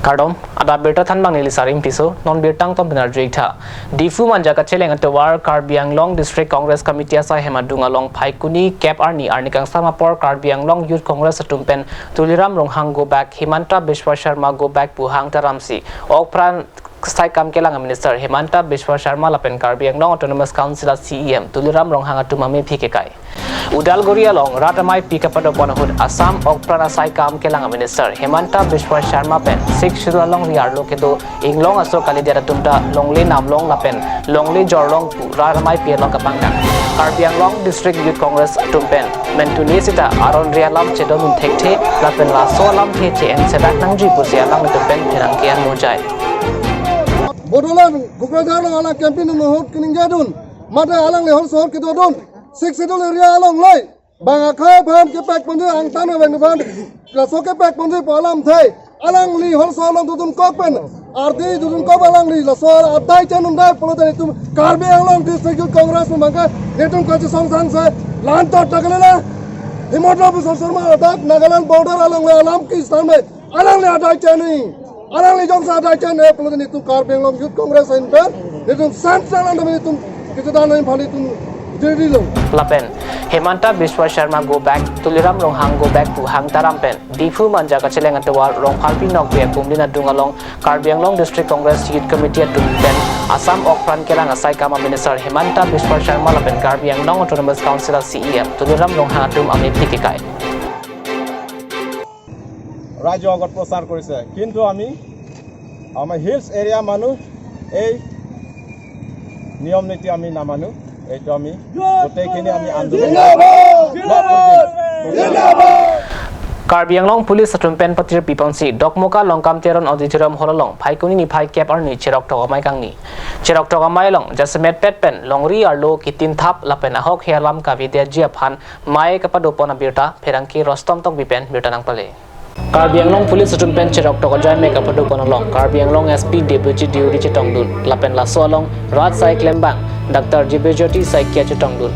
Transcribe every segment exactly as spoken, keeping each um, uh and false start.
Kardom, adap birta thanbang neli Sarim Tisso, non birta angton pen arju-ik tha. Diphu Manja kacheleng atovar Karbi Anglong District Congress Committee asai hem adung along Phaikuni kep arni arni kangsam apor Karbi Anglong Youth Congress atum pen Tuliram Ronghang go back, Himanta Biswa Sharma go back pu hang taramsi, ok pran saikam kelang a Minister Himanta Biswa Sharma lapen Karbi Anglong Autonomous Council a C E M Tuliram Ronghang atum amephi kekai. Udalguri along rat ameipi kapadopon ahut Assam ok pran saikam kelang a Minister Himanta Biswa Sharma pen Sixth Schedule alongri arlo kedo inglong aso kalidet atum ta longle namlong lapen longle jorlong pu rat ameipi along kapangdang. Karbi Anglong District Youth Congress atum pen mentune sita aron ri alam chedondun thekthe lapen laso alamthe che-en sedak nangji pusi alanglitum pen pherangke anmojai. Bodoland, Kokrajhar along alang campaign ahut keningjadun. Mate alangli holso ahut kedodun. Sixth Schedule area along lei. Bang akhei aphan kepek ponji, angtan abang aphan laso kepek ponji pu alamthe. Alangli holso along dodun kok pen. Ardi dodun kok alangli laso adai chenun dai pulote netum Karbi Anglong District Youth Congress memang ke netum kachesong sangse lantot ta kalila. Himanta Biswa Sharma adak Nagaland border along le alam ke stambe. Alangli adai cheni. Alangli jongsi adai cheni pulote netum Karbi Anglong Youth Congress ahin pen netum san san lang dam netum kejedan ahin phali tum diri lo. Lapen Himanta Biswa Sharma go back, Tuliram Ronghang go back pu hang taram pen Diphu Manja kacheleng atovar Rongpharpi Nokbe akumlin adung along Karbi Anglong District Congress Youth Committee atum pen Assam ok pran kelang saikam a Minister Himanta Biswa Sharma lapen Karbi Anglong Autonomous Council a C E M Tuliram Ronghang atum amephi kekai. ৰাইজৰ আগত প্ৰচাৰ কৰিছে। কিন্তু আমি আমাৰ hills area মানুহ এই নিয়ম নীতি আমি নামানো। এইটো আমি গোটেইখিনি আমি আন্দোলন Karbi Anglong Police atum pen patirpi ponsi Dokmoka Longkam Teron Auditorium Hall along Phaikuni niphai kep arni cheroktok amei kangni. Cheroktok amei along jasemet pet pen longri arlo kitinthap lapen ahok he alam kavedetji aphan mei kapadopon abirta pherangke Rostom Tokbi pen birta nangpale. Karbi Anglong Police atum pen cheroktok ajaimek kapadopon along Karbi Anglong S P Debojit Deuri chetongdun lapen laso along rat sai klembang Doctor Dibejyoti Saikia chetongdun.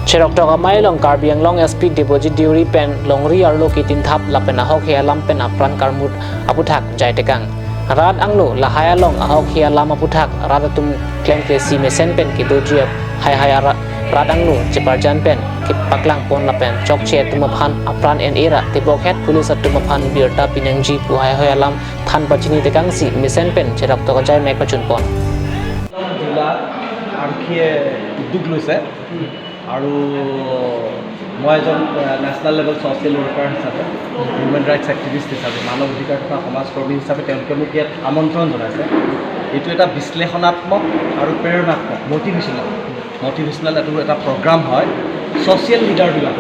Cheroktok amei along Karbi Anglong S P Debojit Deuri pen longri arlo kitinthap lapen ahok he alam pen apran karmut aputhak jaitekang. Rat angno lahai along ahok he alam aputhak rat atum klemkle si mesen pen kedoji ap haihai ara rat angno cheparjan pen kepaklang pon lapen chokche atum aphan apran en-e ra tebokhet police atum aphan birta pinangji pu haihai alam than pachini tekangsi mesen pen cheroktok ajaimek pachun pon. জিলা আৰক্ষীয়ে উদ্যোগ লৈছে আৰু মই এজন national level social worker হিচাপে, human rights activist হিচাপে, মানৱ অধিকাৰ তথা সমাজকৰ্মী হিচাপে তেওঁলোকে মোক ইয়াত আমন্ত্ৰণ জনাইছে। এইটো এটা বিশ্লেষণাত্মক আৰু প্ৰেৰণাত্মক, মটিভেশ্যনেল, মটিভেশ্যনেল এইটো এটা প্ৰগ্ৰাম হয়। ছ'চিয়েল লিডাৰবিলাক,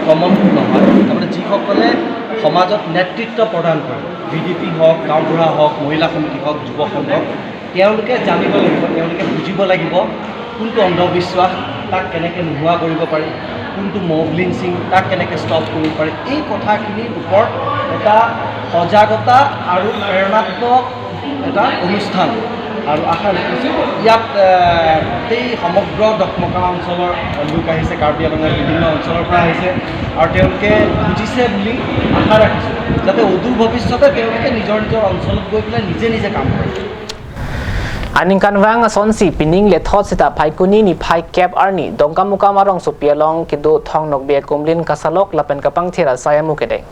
কমন নহয়, তাৰমানে যিসকলে সমাজত নেতৃত্ব প্ৰদান কৰে, ভি ডি পি হওক, গাঁওবুঢ়া হওক, মহিলা সমিতি হওক, যুৱ সংঘ, তেওঁলোকে জানিব লাগিব, তেওঁলোকে বুজিব লাগিব কোনটো অন্ধবিশ্বাস, তাক কেনেকৈ নোহোৱা কৰিব পাৰি, কোনটো মব লিঞ্চিং, তাক কেনেকৈ ষ্টপ কৰিব পাৰি। এই কথাখিনিৰ ওপৰত এটা সজাগতা আৰু প্ৰেৰণাত্মক এটা অনুষ্ঠান। আৰু আশা ৰাখিছোঁ ইয়াত এ, গোটেই সমগ্ৰ দকমকা অঞ্চলৰ লোক আহিছে, কাৰ্বি আংলঙৰ বিভিন্ন অঞ্চলৰ পৰা আহিছে আৰু তেওঁলোকে বুজিছে বুলি আশা ৰাখিছোঁ, যাতে অদূৰ ভৱিষ্যতে তেওঁলোকে নিজৰ নিজৰ অঞ্চলত গৈ পেলাই নিজে নিজে কাম কৰে। Aningkanvang asonsi pining lethot sita Phaikuni niphai kep arni Dongkamukam arongsopi along kedo Thong Nokbe akumlin kasalok lapen kapangthir asai amu kedeng.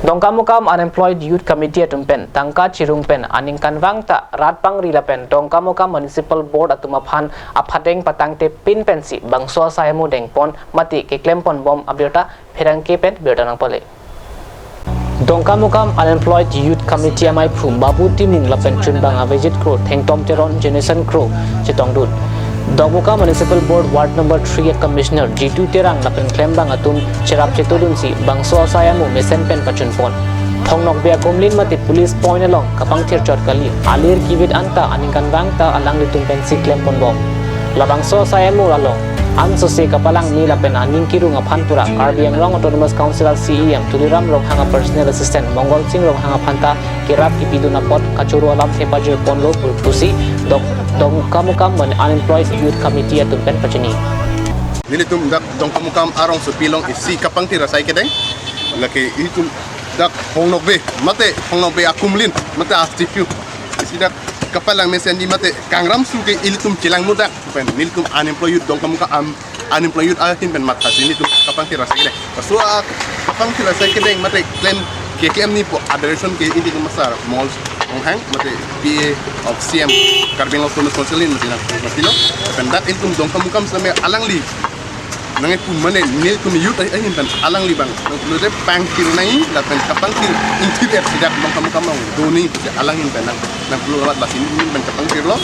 Dongkamukam Unemployed Youth Committee atum pen tangka chirung pen aningkanvang ta rat pangri lapen Dongkamukam Municipal Board atum aphan aphadeng patangte pin pensi bangso asai amu dengpon mate keklempon bom abirta pherangke pen birta nangpale. Dongkamukam Unemployed Youth Committee amaiphu Babu Timung lapen chunbang Avejit Kro, Thengtom Teron, Jenison Kro chetongdun. Dongkamukam Municipal Board Ward Number three a Commissioner Jitu Terang lapen klembang atum cherap chetodunsi bangso asai amu mesen pen pachunpon. Thong Nokbe akumlin mate Police Point along kapangthir chot kali, alir kivit anta aningkanvang ta alanglitum pensi klempon bom. Labangso asai amu along ansose kapalangme lapen aning kirung aphan pura Karbi Anglong Autonomous Council a C E M Tuliram Ronghang a Personal Assistant Mongol Sing Ronghang aphan ta kerap kipidun apot kachoro alam thepajir ponlo pu pusi Dok Dongkamukam Unemployed Youth Committee atum pen pachini. Nelitum dak Dongkamukam arongsopi along isi kapangthir asai kedeng. Lake itum Dak Hongnokbe, mate Hongnokbe akumlin, mate a-statue. Isi dak kapalang mesen di mate kangram su ke ilitum chelang mudak, pen nelitum unemployed youth Dongkamukam, unemployed youth ahin pen mathasi nelitum kapangthir asai kedeng. Laso a kapangthir asai kedeng mate klem K K M ni po adoration ke ilitum masar mall onghang mate P A of C M Karbi Anglong Autonomous Council in mate na masilo. Pen dak ilitum Dongkamukam same alangli nangkepu mane nelitum youth ahin pen alangli abang nangpulote pangthir nangji lapen kapangthir ingthir-et si dak Dongkamukam along do nangji pu alangli pen nang nangpulo amat lasi nelitum pen kapangthirlo.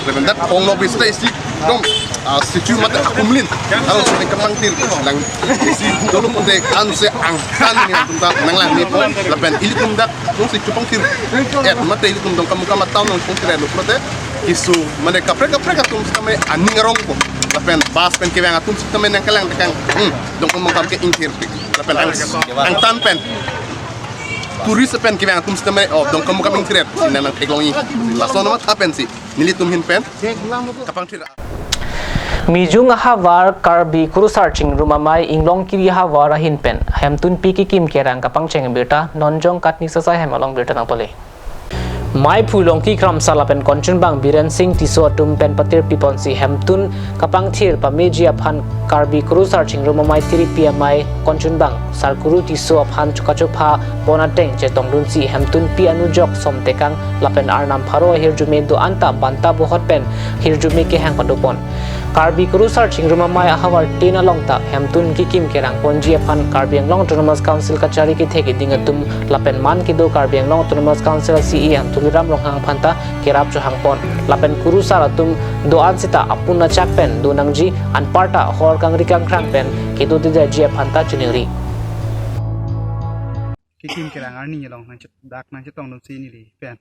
Lapen dak Hongnokbe state isi dong, ah, statue mate akumlin aro sene kapangthir lang isi dolo pute anse angtan ni atum ta nanglang ni po lapen ilitum dak nung si chupangthir-et mate ilitum Dongkamukam a-town nang pangthir-etlo pulote keso mane kaprek kaprek atum sitame aning arongpo. Lapen bus pen kevang atum sitame nangkelang tekang, hmm, Dongkamukam ke ingthirpik. Lapen ang, angtan pen tourist pen kevang atum sitame, oh, Dongkamukam ingthir-et si nang nangtheklongji. Lason amat happen si nelitum ahin pen kapangthir. Mijung ahavar Karbi Kurusar Chingrum Amei Inglongkiri ahavar ahin pen hemtunpi kekim kerang kapangcheng abirta non Jongkatni Sasa hem along birta nangpale. Meiphu Longki Kramsa lapen konchunbang Biren Singh Tisso atum pen patirpi ponsi hemtun kapangthir pameji aphan Karbi Kurusar Chingrum Amei Tiripi Amei konchunbang Sarkuru Tisso aphan chokachopha pon ateng chetongdunsi hemtunpi anujok som tekang lapen arnam pharo ahirjume do-an ta banta bohot pen hirjume kehang padopon. Karbi Kurusar Chingrum Amei ahavar tin along ta hemtun kekim kerang ponji aphan Karbi Anglong Autonomous Council kachari kethe keding atum lapen man kedo Karbi Anglong Autonomous Council C E M Tuliram Ronghang aphan ta kerap chohang pon. Lapen kurusar atum do-an sita apun achak pen do nangji, anparta hor kangri kangkran pen kedo dedaji aphan ta chiningri. Kekim kerang arni along nangchet-, dak nangchetongdunsi neli pen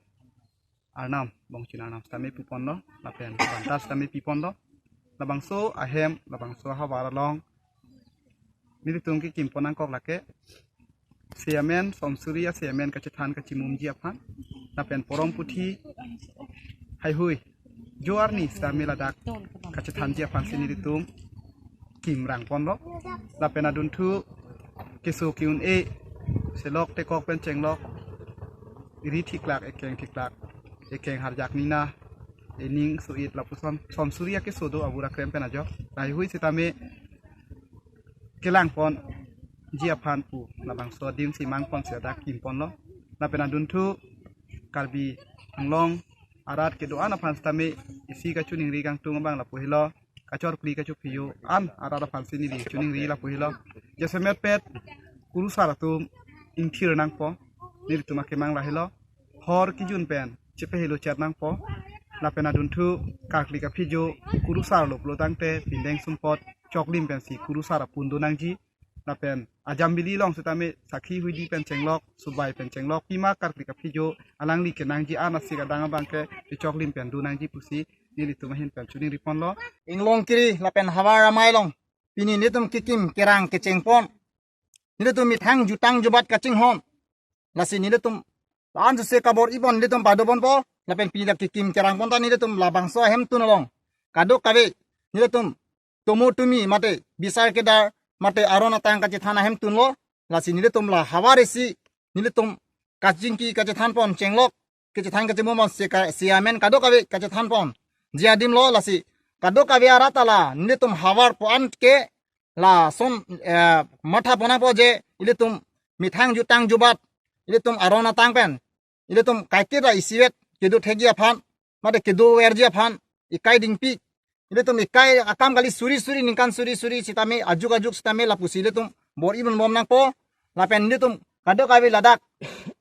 arnam, bongchin arnam sitame puponlo, lapen banta sitame piponlo. Labangso ahem, labangso ahavar along nelitum kekim pon nangkok lake seamen, somsuri aseamen kachethan kachimumji aphan, lapen porom puthi heihui jo arni sitame ladak kachethanji aphansi nelitum kim rang ponlo. Lapen adunthu keso ke-un-e selok tekok pen chenglok, eri thiklak, ekeng thiklak, ekeng harjak nina, ening so-it lapuson somsuri akeso do abura krem pen ajok. Heihui sitame kelang ponji aphan pu labangso adim si mang ponsi ladak kim ponlo. Lapen adunthu Karbi Anglong arat kedo-an aphan sitame isi kachiningri kangtung abang lapu helo, kachorkli kachophiyo an arat aphansi neli chiningri lapu helo. Jasemet pet kurusar atum ingthir nangpo, nelitum akemang lahelo. Hor kijun pen chepehelo chet nangpo. Lapen adunthu karkli kaphijo kurusar lo pulo tangte pindeng sumpot choklim pensi kurusar apun do nangji. Lapen ajambili along sitame sakhi huidi pen chenglok, subai pen chenglok, pima karkli kaphijo alangli kenangji an asik adang abang ke choklim pen do nangji pusi nelitum ahin pen chiningri ponlo. Inglongkiri lapen havar amei along pini nelitum kekim kerang kecheng pon, nelitum methang jutang jubat kachinghon, lasi nelitum la-an suse kabor-i pon nelitum pado ponpo. Lapen pini dak kekim kerang pon ta nelitum labangso ahemtun along kadokave nelitum tomo tumi mate bisar kedar mate aron atang kachethan ahemtun lo. Lasi nelitum la havar isi nelitum kachingki kachethan pon chenglok, kachethan kachimum pon seka seamen kadokave kachethan ponji adim lo. Lasi kadokave arat ta la nelitum havar pu an ke lason, eh, matha pon nangpo je ilitum methang jutang jubat, ilitum aron atang pen ilitum kaike ta isivet kedo thekji aphan mate kedo verji aphan ekai dingpi, ilitum ekai akam kali suri suri ningkan suri suri sitame ajuk ajuk sitame lapusi ilitum bor-i pon bom nangpo. Lapen ilitum kadokave ladak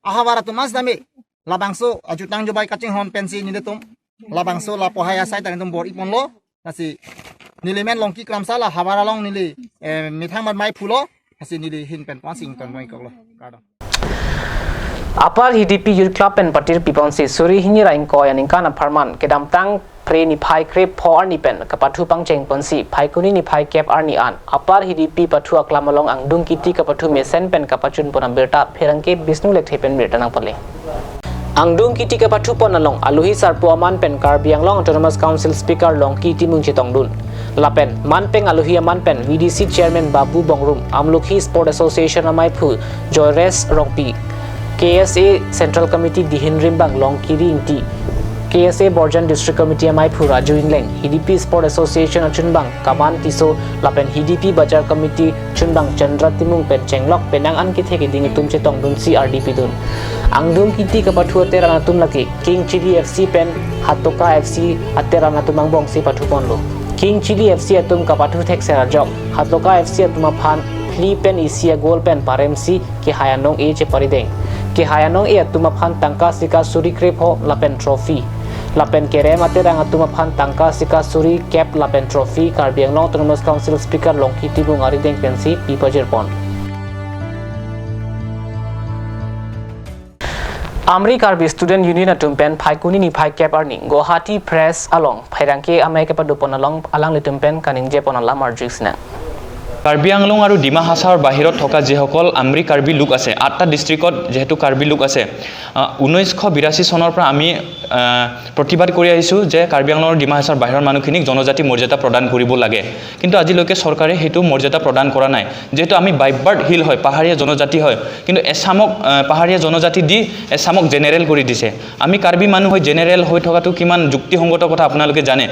ahavar atum an sitame labangso ajutang jubai kachinghon pensi nelitum labangso lapu hai asai ta nelitum bor-i ponlo. Lasi neli men Longki Kramsa, la havar along neli, eh, methang mat meiphu lo. Lasi neli ahin pen pon sing ton moi koklo. Kardom. Upper Hidipi Youth Club pen patirpi ponsi suri hini ra ingkoi aningkan apharman kedamtang Phre niphai krepho arni pen kapathu pangcheng ponsi Phaikuni niphai kep arni an Upper Hidipi pathu aklam along angdung kiti kapathu mesen pen kapachun pon abirta pherangke Bishnu Lekthe pen birta nangpale. Angdung kiti kapathu pon along alohi sarpo aman pen Karbi Anglong Autonomous Council Speaker Longki Timung chetongdun. Lapen manpeng alohi aman pen V D C Chairman Babu Bongrum, Amlukhi Sport Association ameiphu Joyres Rongpi, K S A Central Committee dihin rimbang Longkiri Ingti, K S A Borjan District Committee amaiphu Raju Ingleng, Hidipi Sport Association achunbang Kaman Tisso lapen Hidipi Bajar Committee chunbang Chandra Timung pen chenglok penang an kethe keding atum chetongdunsi ardi pidun. Angdung kiti kapathu ateran atum lake King Chilli F C pen Hatoka F C ateran atum angbongsi pathuponlo. King Chilli F C atum kapathu thekser ajok Hatoka F C atum aphan phli pen isi a-goal pen paremsi kehai anong-e cheparideng. Kehai anong-e atum aphan tangka sika suri krepho lapen trophy. Lapen kerem aterang atum aphan tangka sika suri cap lapen trophy Karbi Anglong Autonomous Council Speaker Longki Timung arideng pensi pipajirpon. Amri Karbi Student Union atum pen Phaikuni niphai kep arni Guwahati Press along pherangke amei kepadopon along alanglitum pen kaningjepon alam arjusnang. Karbi আংলং আৰু ডিমা হাছাওৰ বাহিৰত থকা যিসকল আমৰি কাৰ্বি লোক আছে, আঠটা ডিষ্ট্ৰিক্টত যিহেতু কাৰ্বি লোক আছে, আহ, ঊনৈছশ বিৰাশী চনৰ পৰা আমি, আহ, প্ৰতিবাদ কৰি আহিছোঁ যে কাৰ্বি আংলং আৰু ডিমা হাছাওৰ বাহিৰৰ মানুহখিনিক জনজাতি মৰ্যাদা প্ৰদান কৰিব লাগে। কিন্তু আজিলৈকে চৰকাৰে সেইটো মৰ্যাদা প্ৰদান কৰা নাই। যিহেতু আমি বাই বাৰ্থ হিল হয়, পাহাৰীয়া জনজাতি হয়, কিন্তু এছামক, আহ, পাহাৰীয়া জনজাতি দি এছামক জেনেৰেল কৰি দিছে। আমি কাৰ্বি মানুহ হৈ জেনেৰেল হৈ থকাটো কিমান যুক্তিসংগত কথা আপোনালোকে জানে।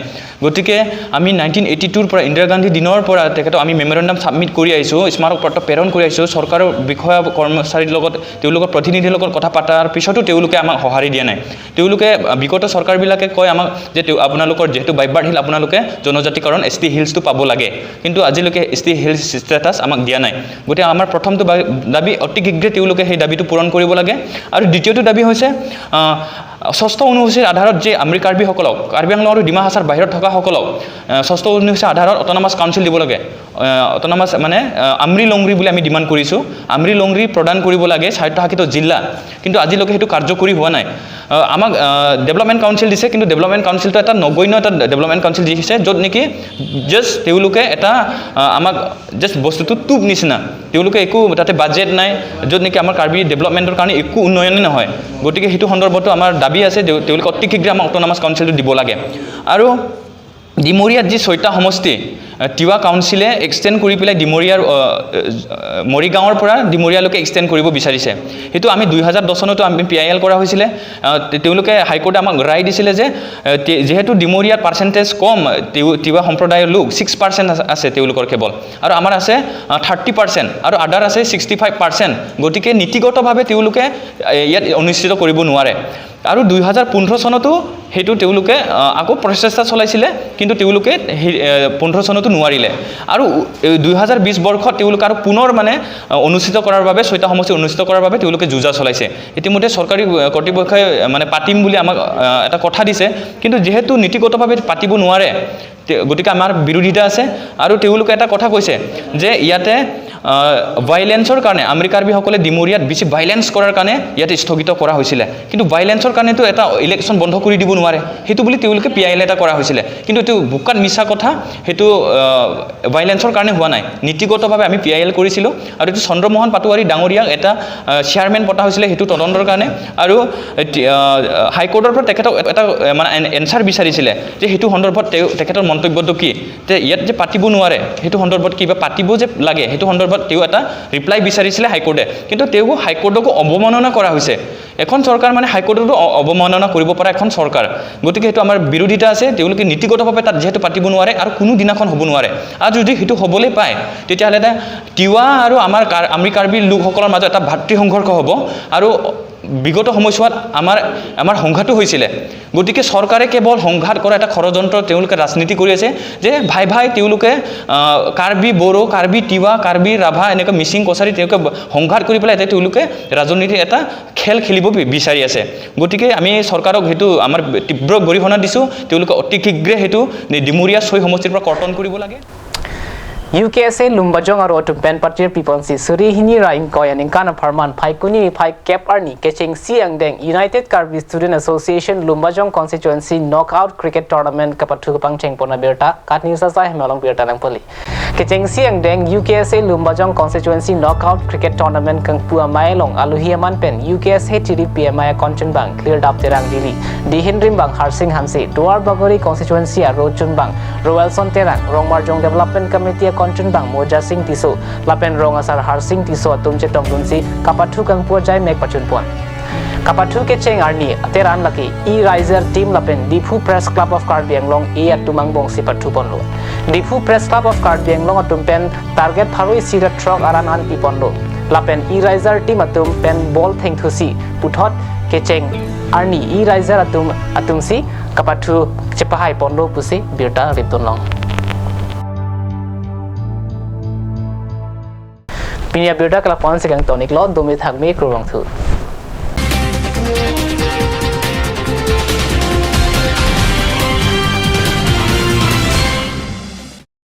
গতিকে আমি নাইনটিন এইটি টুৰ পৰা, ইন্দিৰা গান্ধী দিনৰ পৰা তেখেতক আমি মেমৰেণ্ডাম ছাবমিট কৰি আহিছোঁ, স্মাৰক পত্ৰ প্ৰেৰণ কৰি আহিছোঁ, চৰকাৰৰ বিষয়া কৰ্মচাৰীৰ লগত, তেওঁলোকৰ প্ৰতিনিধিৰ লগত কথা পতাৰ পিছতো তেওঁলোকে আমাক সঁহাৰি দিয়া নাই। তেওঁলোকে, আ, বিগত চৰকাৰবিলাকে কয় আমাক যে তেওঁ, আপোনালোকৰ যিহেতু বাই বাৰ্থ হিল, আপোনালোকে জনজাতিকৰণ এছ টি হিলছটো পাব লাগে, কিন্তু আজিলৈকে এছ টি হিলছ ষ্টেটাছ আমাক দিয়া নাই। গতিকে আমাৰ প্ৰথমটো বা-, দাবী, অতি শীঘ্ৰে তেওঁলোকে সেই দাবীটো পূৰণ কৰিব লাগে। আৰু দ্বিতীয়টো দাবী হৈছে, আ, ষষ্ঠ অনুসূচীৰ আধাৰত যে আমৰি কাৰ্বিসকলক, কাৰ্বি আংলং আৰু ডিমা হাছাৰ বাহিৰত থকাসকলক, আহ, ষষ্ঠ অনুসূচীৰ আধাৰত অট'নমাছ কাউন্সিল দিব লাগে। আহ, অট'নমাছ মানে, আহ, আমৰি লংৰি বুলি আমি ডিমাণ্ড কৰিছোঁ। আমৰি লংৰি প্ৰদান কৰিব লাগে স্বায়ত্তশাসিত জিলা, কিন্তু আজিলৈকে সেইটো কাৰ্যকৰী হোৱা নাই। আহ, আমাক, আহ, ডেভেলপমেণ্ট কাউন্সিল দিছে, কিন্তু ডেভেলপমেণ্ট কাউন্সিলটো এটা নগণ্য এটা ডেভেলপমেণ্ট কাউন্সিল দিছে, য'ত নেকি জাষ্ট তেওঁলোকে এটা, আহ, আমাক জাষ্ট বস্তুটো টোপ নিচিনা, তেওঁলোকে একো তাতে বাজেট নাই, য'ত নেকি আমাৰ কাৰ্বি ডেভেলপমেণ্টৰ কাৰণে একো উন্নয়নে নহয়। গতিকে সেইটো সন্দৰ্ভতো আমাৰ দাবী আছে যে তেওঁলোকে অতি শীঘ্ৰে আমাক অট'নমাছ কাউন্সিলটো দিব লাগে। আৰু ডিমৰিয়াত যি ছয়টা সমষ্টি, আহ, তিৱা কাউন্সিলে এক্সটেণ্ড কৰি পেলাই ডিমৰিয়াৰ, আহ, আহ, মৰিগাঁৱৰ পৰা ডিমৰিয়ালৈকে এক্সটেণ্ড কৰিব বিচাৰিছে। সেইটো আমি দুই হাজাৰ দহ চনতো আমি পি আই এল কৰা হৈছিলে। আহ, তে-, তেওঁলোকে হাইকোৰ্টে আমাক ৰায় দিছিলে যে, আহ, তে-, যিহেতু ডিমৰিয়াত পাৰ্চেণ্টেজ কম, আহ, তিও-, তিৱা সম্প্ৰদায়ৰ লোক ছিক্স পাৰ্চেণ্ট আছে, আছে তেওঁলোকৰ কেৱল, আৰু আমাৰ আছে, আহ, থাৰ্টি পাৰ্চেণ্ট, আৰু আদাৰ আছে ছিক্সটি ফাইভ পাৰ্চেণ্ট। গতিকে নীতিগতভাৱে তেওঁলোকে, আহ, ইয়াত অনুষ্ঠিত কৰিব নোৱাৰে। আৰু দুই হাজাৰ পোন্ধৰ চনতো সেইটো তেওঁলোকে, আহ, আকৌ প্ৰচেষ্টা চলাইছিলে, কিন্তু তেওঁলোকে সেই, আহ, পোন্ধৰ চনতো নোৱাৰিলে। আৰু, আহ, দুই হাজাৰ বিশ বৰ্ষত তেওঁলোকে আৰু পুনৰ মানে, আহ, অনুষ্ঠিত কৰাৰ বাবে, ছয়টা সমষ্টি অনুষ্ঠিত কৰাৰ বাবে তেওঁলোকে যুঁজা চলাইছে। ইতিমধ্যে চৰকাৰী, আহ, কৰ্তৃপক্ষই, আহ, মানে পাতিম বুলি আমাক, আহ, এটা কথা দিছে, কিন্তু যিহেতু নীতিগতভাৱে পাতিব নোৱাৰে, তে-, গতিকে আমাৰ বিৰোধিতা আছে। আৰু তেওঁলোকে এটা কথা কৈছে যে ইয়াতে, আহ, ভাইলেন্সৰ কাৰণে, আমৰি কাৰ্বিসকলে ডিমৰিয়াত বেছি ভাইলেন্স কৰাৰ কাৰণে ইয়াতে স্থগিত কৰা হৈছিলে, কিন্তু ভাইলেন্সৰ কাৰণেতো এটা ইলেকশ্যন বন্ধ কৰি দিব নোৱাৰে, সেইটো বুলি তেওঁলোকে পি আই এল এটা কৰা হৈছিলে। কিন্তু এইটো বোকাত মিছা কথা, সেইটো, আহ, ভাইলেন্সৰ কাৰণে হোৱা নাই। নীতিগতভাৱে আমি পি আই এল কৰিছিলোঁ আৰু এইটো চন্দ্ৰমোহন পাটোৱাৰী ডাঙৰীয়াক এটা, আহ, চেয়াৰমেন পতা হৈছিলে সেইটো তদন্তৰ কাৰণে। আৰু এতি-, আহ, হাইকোৰ্টৰ পৰা তেখেতক এটা, আহ, মানে এন-, এনচাৰ বিচাৰিছিলে যে সেইটো সন্দৰ্ভত তেওঁ, তেখেতৰ মন্তব্যটো কি, যে ইয়াত যে পাতিব নোৱাৰে সেইটো সন্দৰ্ভত কি, বা পাতিব যে লাগে সেইটো সন্দৰ্ভত তেওঁ এটা ৰিপ্লাই বিচাৰিছিলে হাইকোৰ্টে। কিন্তু তেওঁ হাইকোৰ্টকো অৱমাননা কৰা হৈছে। এখন চৰকাৰ মানে হাইকোৰ্টতো অ-, অৱমাননা কৰিব পৰা এখন চৰকাৰ। গতিকে সেইটো আমাৰ বিৰোধিতা আছে। তেওঁলোকে নীতিগতভাৱে তাত যিহেতু পাতিব নোৱাৰে আৰু কোনো দিনাখন হ'ব নোৱাৰে। আৰু যদি সেইটো হ'বলৈ পায়, তেতিয়াহ'লে এটা তিৱা আৰু আমাৰ কাৰ-, আমৰি কাৰ্বি লোকসকলৰ মাজত এটা ভাতৃ সংঘৰ্ষ হ'ব। আৰু বিগত সময়ছোৱাত আমাৰ, আমাৰ সংঘাতো হৈছিলে। গতিকে চৰকাৰে কেৱল সংঘাত কৰা এটা ষড়যন্ত্ৰ, তেওঁলোকে ৰাজনীতি কৰি আছে যে ভাই ভাই তেওঁলোকে, আহ, কাৰ্বি বড়ো, কাৰ্বি তিৱা, কাৰ্বি ৰাভা, এনেকৈ মিচিং কছাৰী তেওঁলোকে ব-, সংঘাত কৰি পেলাই এতিয়া তেওঁলোকে ৰাজনীতিৰ এটা খেল খেলিব বি-, বিচাৰি আছে। গতিকে আমি চৰকাৰক সেইটো আমাৰ তীব্ৰ গৰিহণা দিছোঁ, তেওঁলোকে অতি শীঘ্ৰে সেইটো ডি-, ডিমৰীয়া ছয় সমষ্টিৰ পৰা কৰ্তন কৰিব লাগে। U K S A Lumbajong aro atum pen patir piponsi suri hini ra ingkoi aningkan apharman Phaikuni niphai kep arni kechengsi angdeng United Karbi Student Association Lumbajong Constituency Knockout Cricket Tournament kapathu kapangchengpon abirta Kat News asai hem along birta nangpali. Kechengsi angdeng U K S A Lumbajong Constituency Knockout Cricket Tournament kangpu amei along aluhi aman pen U K S A T D P amei akon chunbang Klirdap Terang Dili, dihin rimbang Harsing Hanse, Duar Bagori Constituency aro chunbang Roelson Terang, Rongmarjong Development Committee Ponchun bang Moja Sing Tisso lapen Rong Asar Harsing Tisso atum chetongdunsi kapathu kangpu ajai mek pachunpon. Kapathu kecheng arni ateran lake E-Riser Team lapen Diphu Press Club of Karbi Anglong A atum angbongsi pathuponlo. Diphu Press Club of Karbi Anglong atum pen target pharo isi ra throk aran an piponlo. Lapen E-Riser Team atum pen ball thengthusi puthot kecheng arni E-Riser atum atumsi kapathu chepahaiponlo pusi birta rimdunlong. Pini abirta ke lapu-an si kangtoniklo, dome thakme, kurvangthu.